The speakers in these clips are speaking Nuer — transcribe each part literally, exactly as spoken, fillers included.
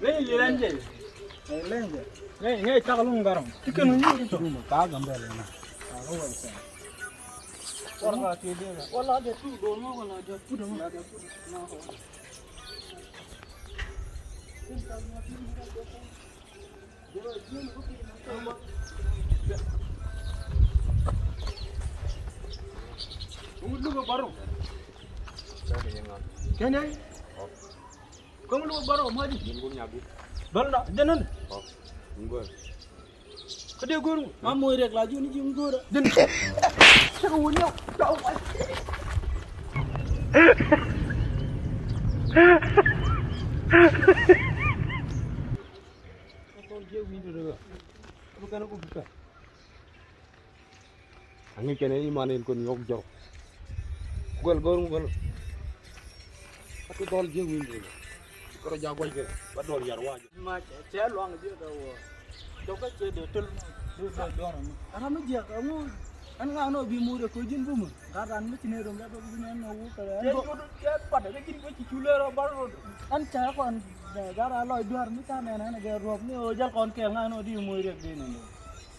Leny liɛn jɛ. Leny jɛ. Leny ŋäc cak luŋ garɔŋ. Ti kɛn wä nyuur ti tɔk. Ka Gambɛl na. Ka wä sɛ. Wala ka ti dee. Wala de tu do no wala de tu do no. Kɛn yɛn. Kɔn lu bɔrɔ ma di. Bal na jɛn ni. Kä dee go̱o̱r. Ma moc riɛk la jun ji̱ ŋuŋ go̱o̱r. Jɛn. Cɛ kɛ wun yau. Aŋic kɛn iman in kɔn nyuɔk jɔk. Guɛl go̱r ŋu bäl. Ati dhɔl jiäk wi̱n duɔl. Kärɔ jak guac kɛ ba dhɔl yar wac. Ma cɛ luaŋ jiäk a wä. Jɔk kä cɛ dee töl. Dee dhɔl duɔr mi. Ram mi jiäk a ŋu. Ɛn ŋa nɔ bi murɛ ko ji̱n bumä. Gat ran mi ci ne rom bɛ bɛ bi ne nɔ wu kɛ. Cɛ jut cɛ pat kɛ ji̱n bä ci cu lɛ rɔ bar rot. Ɛn cɛ kɔn gat ran lɔc duɔr mi ca nɛn ɛn kɛ ruɔk ni ɣöö jäl kɔn kɛɛl ŋa nɔ di murɛ dee nɛn.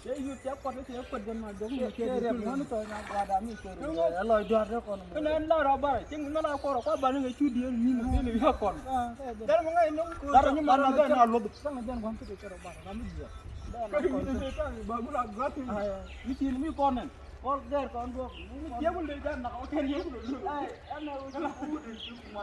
Cɛ yut cɛ kuɔt cɛ kuɔt jɛn ma dɔk ni cɛ riɛk ŋuan tɔ nya guada mi cɛ riɛk. Ɛ lɔc duar de kɔn. Kɛn ɛn la rɔ barɛ cɛ ŋun la kɔrɔ kua bani ŋɛ cu diɛn ni ni ni ya kɔn. Dɛr mi ŋɛ ni. Dara ni ma na gɛ na luɔth. Sɛŋ jɛn guan ti cɛ rɔ barɛ na mi diɛ. Kɛ ni ni ta ba gula gati. Ni ci ni mi kɔn nɛn. Kɔr gɛr kɔn duɔk. Ni diɛ gul de jan na kɔn kɛn yɛ gul. Ai ɛn na wut wut ma.